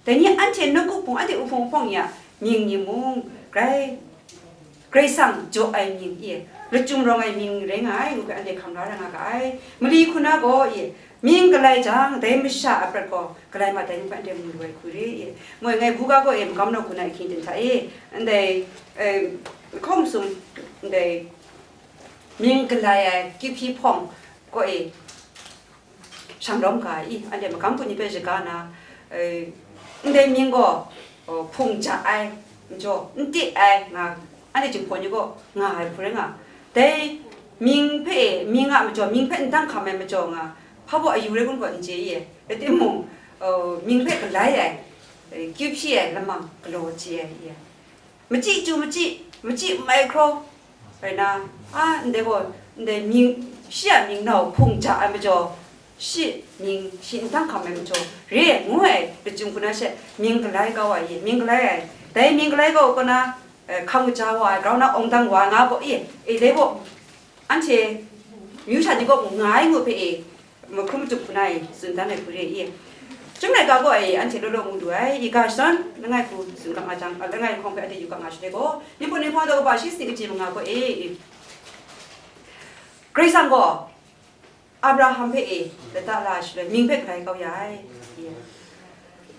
dai ni anhte nawku hpung, anhte uhpung hpawng ya mying ni mung, grai, Karai Kasang jaw ai mying e, lachyum rawng ai mying rai nga ai, ngu hpe anhte hkam la ra nga ga ai. Mali hku na gaw e, mying galai jang, dai masha a prat gaw galai mat ai, ngu hpe anhte mu lu ai hku re e. Moi ngai buga gaw e, magam nawku na ahkying ten hta e, ndai, eh, hkawng sum, ndai mying galai ai, kihpi hpawng gaw e, shanglawm ga i, anhte magam hku ni hpe shaga na, eh, ndai mying gaw, oh, hpung ja ai majaw, n te ai nga, anhte Jinghpaw ni gaw nga ai hku rai nga. Dai mying hpe, mying a majaw, mying hpe n dang hkam ai majaw nga, hpa baw ayu rai kun gaw n chye ye, rai timung, uh, mying hpe galai ai, eh, kyu hpyi ai lamang galaw chye ai ye. Machyi chyu machyi, machyi mai hkraw, rai na, a, ndai gaw, ndai mying, shi a mying nau hpung ja ai majaw, shi mying, shi nhtang hkam ai majaw, re ai ngu ai lachyum hku na she mying galai kau ai ye, mying galai ai. Dai mying galai kau kaw na, eh, hkam kaja wa ai, grau na awng dang wa nga gaw, e, e, dai gaw, anhte myu sha ni kaw nga ai ngu hpe e, mahkrum matup hku na e, tsun dan ai hku re i. Chyum laika gaw e, anhte law law mu lu ai, i ga shadawn, langai hku tsun ga nga jang, langai lahkawng hpe anhte yu ga nga shaloi gaw, Ningpawt Ninghpang daw kaba shi sini kaji manga gaw e, Karai Kasang gaw Abraham hpe e, lata la ai shaloi, mying hpe galai kau ya ai, i.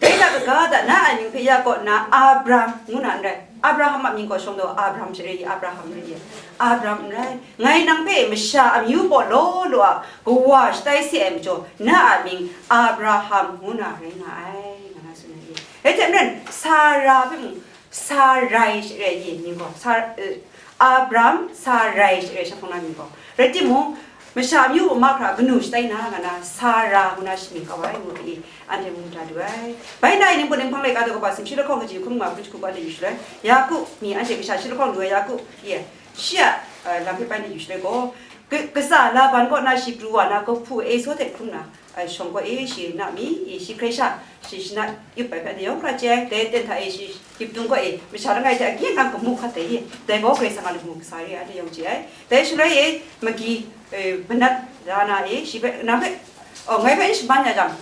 Dai hta kaga da, na a mying hpe ya kaw nna Abram ngu na n rai. Abraham a mying gaw shawng daw Abram she re i, Abraham re i. Abram n rai. Ngai nang hpe masha amyu baw law law a kawa shatai se ai majaw, na a mying Abraham ngu na rai nga ai, nga na tsun ai i. Rai hte maren, Sara hpe mung, Sarai she re i, mying gaw. Sar-, eh, Abram, Sarai she re, shaphang na mying gaw. Rai timung, masha amyu mahkra kanu shatai na nga na, Sara ngu na shamying kau ai ngu pyi, anhte mu da lu ai. Bai na e, Ningpawt Ninghpang laika daw kaba sumshi lahkawng kaji hkun nga hkun jahku gaw anhte yu shaloi, Yaku, mi anhte kasha shi lahkawng lu ai Yaku, ye, shi a, eh, lam hpe bai na yu shaloi gaw, ka-, katsa Laban kaw na shi pru wa na, kahpu Esau hte hkrum na, ai shawng gaw e, shi na mi, e, shi hkrai sha, shi shana yup ai hpe anhte yawng hkra chye ai, dai aten hta e shi hkyip dung gaw e, masha langai hte agyi anggang gamu hkat ai, dai gaw Karai Kasang a lamu kasa re ai, anhte yawng chye ai. Dai shaloi e, magyi, e, manat da na e, shi hpe, nang hpe, oh, ngai hpe n shaman ya jang,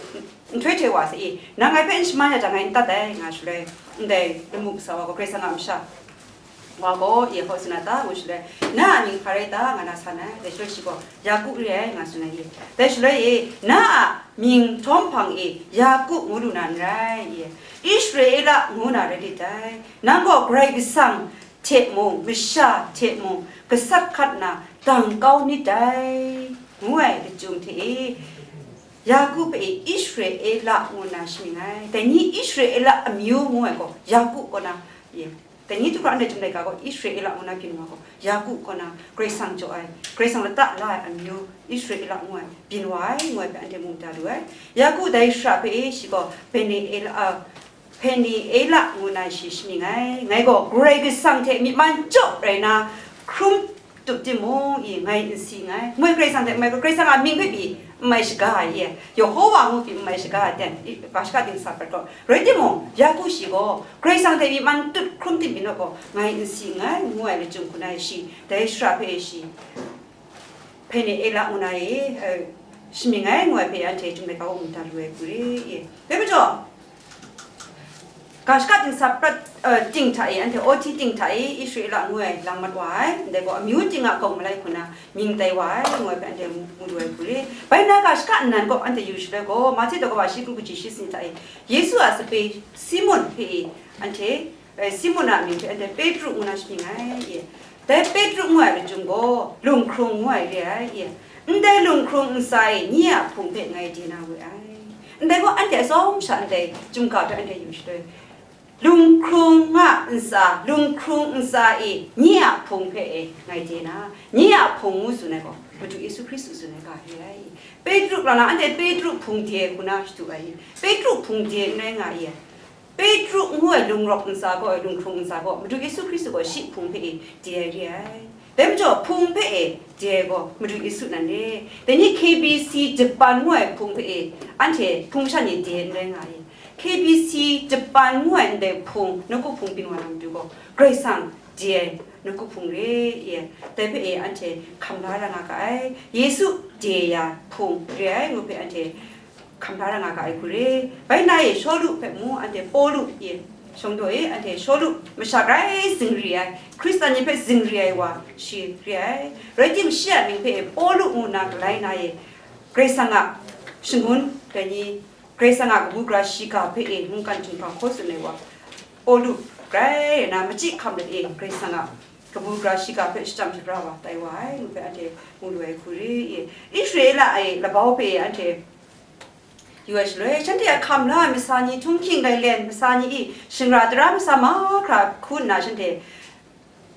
nhtoi htoi wa sa i, nang ngai hpe n shaman ya jang, ngai n tat ai, nga shaloi, ndai lamu kasa wa gaw Karai Kasang a masha wa gaw, Yehova tsun na ta? Ngu shaloi, na a mying hpa rai ta? Nga na san ai. Dai shaloi shi gaw, Yaku re ai, nga tsun ai. Dai shaloi e, na a mying htawm hpang e, Yaku ngu lu na n rai, Israela ngu na rai lit dai. Nang gaw Karai Kasang hte mung, masha hte mung, gasat hkat na dang kau nit dai, ngu ai lachyum hte e, Yaku hpe e Israela ngu na shamying ai. Dai ni Israela amyu ngu ai gaw, Yaku kaw na, ye, Dai ni du hkra ndai Chyum laika gaw Israela ngu na byin wa gaw, Yaku kaw na Karai Kasang jaw ai, Karai Kasang lata la ai amyu Israela ngu ai, byin wa ai, ngu ai hpe anhte mu da lu ai. Yaku dai shara hpe e shi gaw Peniela, a, Peniela ngu na shi shamying ai. Ngai gaw Karai Kasang hte myi man jaw rai na, hkrum tup timung, i, ngai n si nngai. Moi Karai Kasang hte mai gaw, Karai Kasang a mying hpe pyi n mai shaga ai, i, Yehova ngu pyi n mai shaga ai ten, i, ga shaka dingsa prat gaw. Rai timung, Yaku shi gaw, Karai Kasang hte myi man tut hkrum tim byin gaw, ngai n si nngai, ngu ai lachyum hku na e shi, dai shara hpe e shi, Peniela ngu na e, eh, shamying ai, ngu ai hpe anhte Chyum laika gaw mu da lu ai hku re, i. Dai majaw, Ga shaka dingsa prat, eh, ting hta e, anhte Oti ting hta e, Israela ngu ai lang mat wa ai, ndai gaw amyu ting a gawng malai hku na mying tai wa ai, ngu ai hpe anhte mu, mu lu ai hku re. Bai na ga shaka nnan gaw anhte yu shaloi gaw, Mahte daw kaba shi kru kaji shi sani hta e, Yesu a sape Simon hpe e, anhte, eh, Simon a mying hte anhte Petru ngu na shamying ai, e. Dai Petru ngu ai lachyum gaw, lunghkrung ngu ai re ai, e. Ndai lunghkrung ntsa e, nye a hpung hpe ngai de na we ai. Ndai gaw anhte atsawm sha ndai Chyum ga hpe anhte yu shaloi, Lunghkrung a ntsa, lunghkrung ntsa e, nye a hpung hpe e, ngai de na, nye a hpung ngu tsun ai gaw, Madu Yesu Hkristu tsun ai ga re ai. Petru, lang na, anhte Petru hpung de ai hku na shadu ai. Petru hpung de n rai nga i ai. Petru ngu ai lungrawk ntsa gaw, lunghkrung ntsa gaw, Madu Yesu Hkristu gaw shi hpung hpe e de ai re ai. Dai majaw, hpung hpe e de ai gaw, Madu Yesu nan re. Dai ni K B C Japan ngu ai hpung hpe e, anhte hpung shan e de ai n rai nga i. K B C Japan ngu ai ndai hpung, nawku hpung byin wa na matu gaw, Karai Kasang de ai nawku hpung re i. Dai hpe e anhte hkam la ra nga ga ai. Yesu de ya hpung re ai ngu hpe anhte hkam la ra nga ga ai hku re. Bai na e Shawlu hpe mu, anhte Pawlu e, shawng daw e, anhte Shawlu masha grai zingri ai, Hkristan ni hpe zingri ai wa shi re ai. Rai timung, shi a mying hpe e Pawlu ngu nna galai na e, Karai Kasang a shangun, dai ni, Karai Kasang a kabu gara shiga hpe e mungkan hkinghpang hkaw tsun ai wa, Pawlu grai na machyi hkam let e Karai Kasang a kabu gara shiga hpe shachyam shabra wa tai wa ai, ngu hpe anhte mu lu ai hku re i. Israela e labau hpe e anhte yu ai shaloi, shanhte a hkam la ai masa ni, htunghking gailen masa ni i, shingra tara masa mahkra hku nna shanhte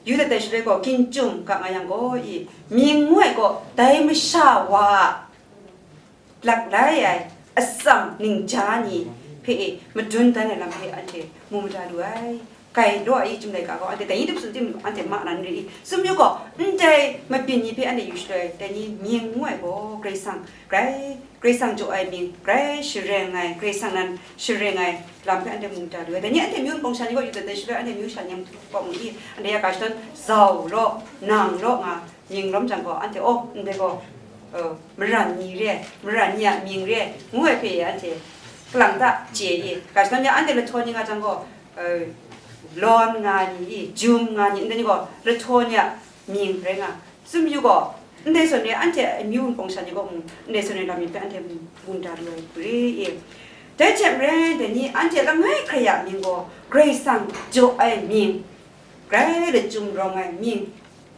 yu dat ai shaloi gaw, Ginjum ga nga yang gaw i, mying ngu ai gaw, dai masha wa a laklai ai atsam ningja ni hpe e madun dan ai lam hpe anhte mu mada lu ai. Grai law ai, chyum laika gaw anhte dai ni dip tsun tim anhte ma na n re i, tsun yu gaw, ndai mabyin ni hpe anhte yu shaloi, dai ni mying ngu ai gaw, Karai Kasang, grai, Karai Kasang jaw ai mying, grai shareng ai, Karai Kasang nan shareng ai lam hpe anhte mu mada lu ai. Dai ni anhte myu npawng sha ni gaw yu dat ai shaloi, anhte myu sha ni yam hkawm mu i, anhte ya ga shadawn zau law, nang law nga, mying lawm jang gaw, anhte, oh, ndai gaw, uh, maran ni re ai, maran ni a mying re ai, ngu ai hpe anhte kalang ta chye i, ga shadawn ya anhte lahtaw ni nga jang gaw, uh, lawn nga ni i, jum nga ni, ndai ni gaw lahtaw ni a mying rai nga. Tsun yu gaw, ndai zawn re anhte amyu npawng sha ni gaw mung, ndai zawn re lam mying hpe anhte mung, mung da lu ai hku re i. Dai hte maren, dai ni anhte langai hkrai a mying gaw, Karai Kasang jaw ai mying, grai lachyum rawng ai mying,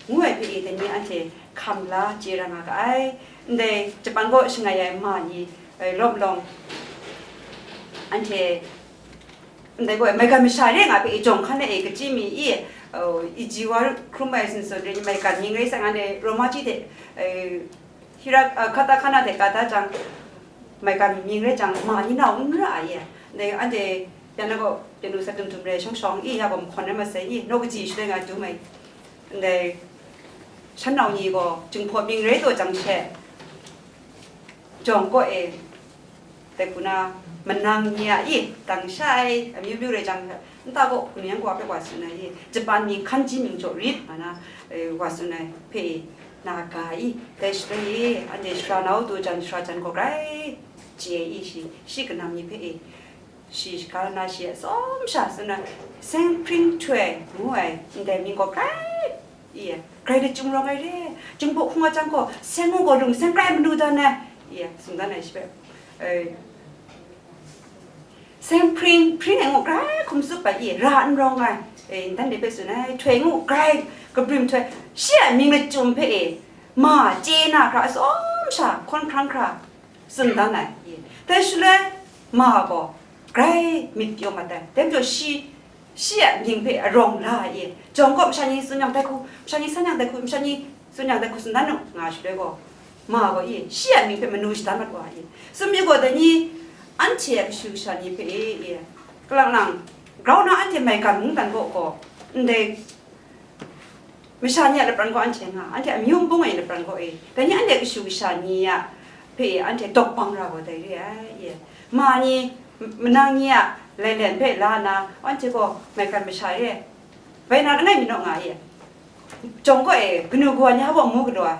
ngu ai hpe e, dai ni anhte hkam la chye ra nga ga ai. Ndai Japan kaw shangai ai ma ni, eh, lawm lawng, anhte ndai gaw maigan masha re nga hpe e, jawng hkan e, kachyi mi i, oh, iji wa hkrum ai sinson re ni maigan mying rai sa nga, ndai Roma ji hte, eh, Hira, uh, katakana hte kata jang, maigan mying rai jang, ma ni nau n ra ai e. Ndai anhte, ya na gaw, pyalu sat dum dum re, shawng shawng i, ya gaw mahkawn rai masai i, naw kaji shaloi nga dum ai. Ndai, shan nau ni gaw, Jinghpaw mying rai taw jang she, jawng kaw e, dai hku na, manang ni a i, dang sha ai, amyu myu rai jang, nta gaw, hku ni yang gaw, hpe wa tsun ai i, Japan mying hkan ji mying jaw rit, nga na, eh, wa tsun ai, hpe e, na ga i, dai shaloi e, anhte shara na u tu jan, shara jan gaw grai chye i, shi, shi kanam ni hpe e, shi shaga na shi a tsawm sha tsun ai, seng hpring htoi ngu ai, ndai mying gaw grai, i, grai lachyum rawng ai re, Jinghpaw hkung a jang gaw, seng u gaw lung seng grai manu dan ai, i, tsun dan ai shi hpe, eh, seng hpring, hpring ai ngu grai hkum tsup ai i, ra n rawng ai, eh, ntan de hpe tsun ai, htoi ngu grai kabrim htoi, shi a mying lachyum hpe e, ma chye na hkra atsawm sha hkawn hkrang hkra tsun dan ai i. Dai shaloi, ma gaw grai myit pyaw mat ai. Dai majaw shi, shi a mying hpe arawng la ai i. Jawng kaw masha ni tsun yang dai hku, masha ni san yang dai hku, masha ni tsun yang dai hku tsun dan nu, nga shaloi gaw, ma gaw i, shi a mying hpe manu shadan mat wa ai i. Tsun mi gaw dai ni, anhte a kashu kasha ni hpe e, i, kalang lang, grau na anhte maigan mungdan kaw gaw, ndai masha ni a lapran gaw anhte nga, anhte amyu nbung ai lapran gaw e, dai ni anhte kashu kasha ni a hpe e, anhte dawk bang ra gaw dai re ai, i. Ma ni, manang ni a lailen hpe la na, anhte gaw maigan masha re ai. Bai na langai mi naw nga e. Jawng gaw e, kanu kawa ni hpa mu galaw ai,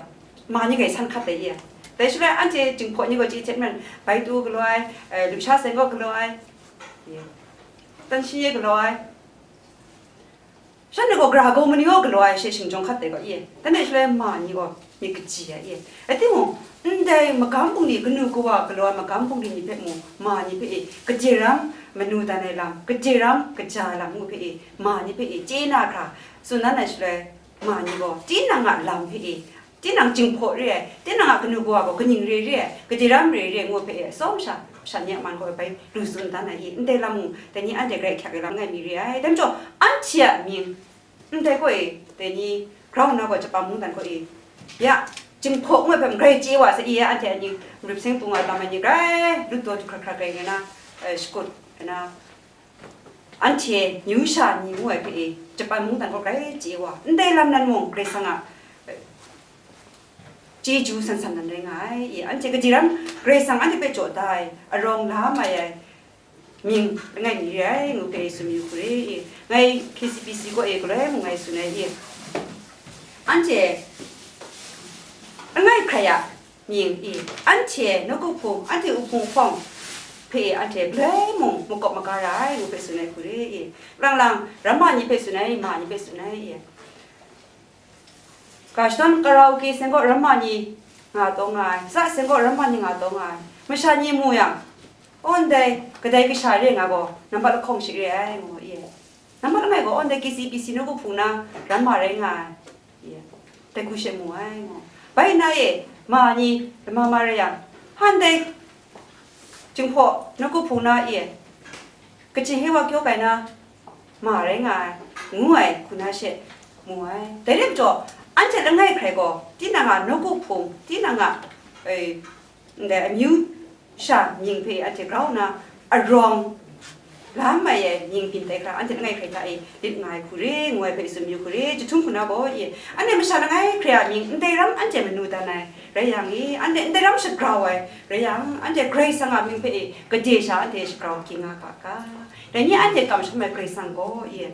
ma ni grai san hkat ai e. Dai shaloi anhte Jinghpaw ni gaw chye hte maren, bai tu galaw ai, eh, lusha seng gaw galaw ai, e, tan shi ye galaw ai, shan ni gaw gra gaw mani gaw galaw ai, she shingjawng hkat ai gaw e. Dan dai shaloi ma ni gaw myit kaji ai e. Rai timung, ndai magam bungli, kanu kawa galaw ai magam bungli ni hpe mung, ma ni hpe e, kaje ram manu dan ai lam, kaje ram kaja ai lam ngu hpe e, ma ni hpe e, chye na hkra tsun dan ai shaloi, ma ni gaw, tinang a lam hpe e, tinang Jinghpaw re ai, tinang a kanu kawa gaw kaning re re ai, kaje ram re re ai ngu hpe e, atsawm sha, sha ni a man gaw bai lu tsun dan ai i, ndai lam mung, dai ni anhte grai hkyak ai lam langai mi re ai. Dai majaw, anhte a mying, ndai gaw e, dai ni grau nna gaw Japan mungdan gaw e, ya, Jinghpaw ngu ai hpe grai chye wa sa i, anhte a mying, Mrip Seng Pung a lam ai ni grai lut taw du hkrat hkrat rai nna, eh, shakut nna, anhte myu sha ni ngu ai hpe e, Japan mungdan gaw grai chye wa, ndai lam nan mung Karai Kasang a, eh, chyeju san san nan rai nga ai. I, anhte kaji ram Karai Kasang anhte hpe jaw da ai, arawng la mai ai mying langai mi re ai, ngu hpe e tsun yu hku re i. Ngai K C B C kaw e galaw ai mung ngai tsun ai i. Anhte langai hkrai a mying i, anhte nawku hpung, anhte wuhpung hpawng hpe anhte galoi mung makawp maga ra ai, ngu hpe tsun ai hku re i. Lang lang, ramma ni hpe tsun ai, ma ni hpe tsun ai i. Ga shadawn karaoke seng kaw ramma ni nga taw nga ai, sa seng kaw ramma ni nga taw nga ai, masha ni mu yang, aw ndai, kadai kasha re nga gaw, nambat lahkawng shi re ai, ngu i. Nambat langai gaw, aw ndai, K C B C nawku hpung na ramma rai nga ai. Ye. Dai hku she mu ai, ngu. Bai na e, ma ni lama ma rai yang, han dai Jinghpaw nawku hpung na e, Kachin Hewa kyaw kai na ma rai nga ai, ngu ai hku na she mu ai. Dai rai majaw, anhte langai hkrai gaw, tinang a nawku hpung, tinang a, e, ndai amyu sha mying hpe anhte grau nna arawng lam ai mying byin tai hkra, anhte langai hkrai hta e lit nga ai hku re, ngu ai hpe tsun mayu hku re, jahtum hku na gaw, e, anhte masha langai hkrai a mying ndai ram anhte manu dan ai rai yang e, anhte ndai ram shagrau ai rai yang, anhte Karai Kasang a mying hpe e gade sha anhte shagrau ging nga ga ga. Dai ni anhte kamsham ai Karai Kasang gaw, e,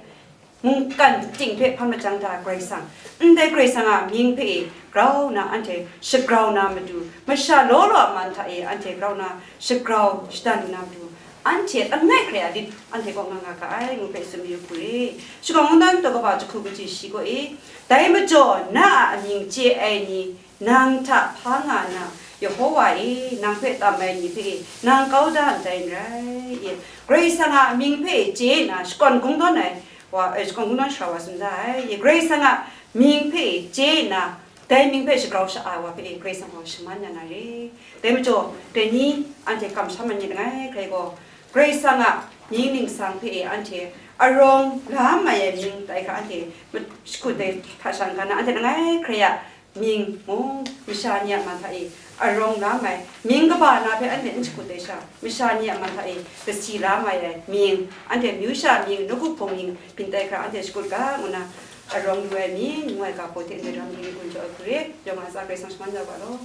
mungkan ting hpe hpan majang da ai Karai Kasang, ndai Karai Kasang a mying hpe e grau nna anhte shagrau na matu, masha law law a man hta e anhte grau nna shagrau shadan lu na matu, anhte langai hkrai a lit anhte kaw nga nga ga ai, ngu hpe tsun mayu hku re. Shakawn Kungdawn daw kaba jahku kaji shi kaw e, dai majaw na a amying chye ai ni nang hta hpa nga nna, Yehowa e, nang hpe tam ai ni hpe e nang kau da ndai n rai, e, Karai Kasang a mying hpe e chye nna shakawn kungdawn ai wa, e, shakawn kungdawn sara wa tsun da ai, e, Karai Kasang a mying hpe e chye nna, dai mying hpe shagrau sha-, ai wa hpe e Karai Kasang gaw shaman ya na re. Dai majaw, dai ni anhte kamsham ai ni langai hkrai gaw, Karai Kasang a mying ningsang hpe e anhte arawng lam ai mying tai hkra anhte ma-, shakut ai hta sha n ga na, anhte langai hkrai a mying mung, masha ni a man hta e arawng lam ai mying kaba na hpe anhte n shakut ai sha, masha ni a man hta e kasi lam ai ai mying, anhte myu sha mying, nawku hpung mying byin tai hkra anhte shakut ga, ngu na arawng lu ai mying, ngu ai ga hpaw hte ndai ram mying gun jaw ai hku re, yawng a tsa Karai Kasang shaman ya ga law.